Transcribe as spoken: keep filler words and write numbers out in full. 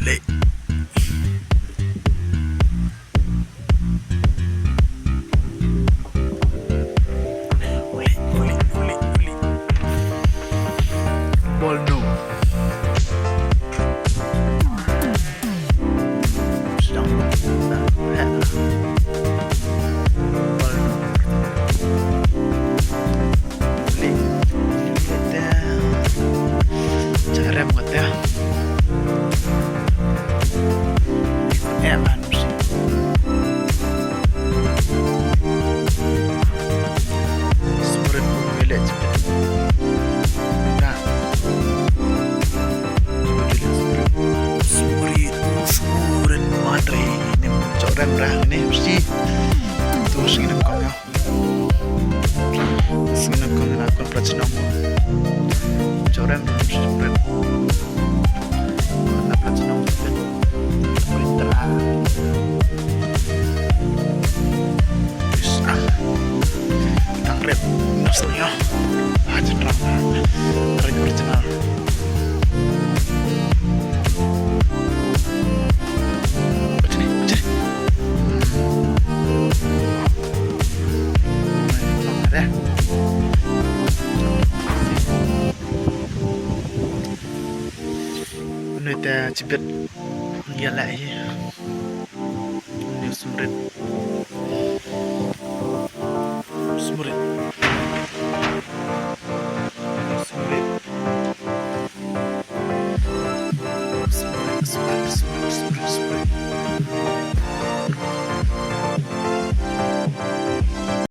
Uli, uli, uli, uli. Ball no. Sedang. Ball no. Uli. Uli te. Jarem kata. Eh, anu si. Sumrit pun village. Nah. Sumrit, sumrit, sumrit matre. Ini cok rem rah ini mesti. Terus ini bukan ya. Sngewna kong na kon plat shnong. Jorem jorem. Na plat shnong pet. Printer a. Bis a. Tang ret. Nasnya. Aja terang. Ret original. Baca ni, baca ni. Anu te jibit ngi ïa leh hi. Anu sumrit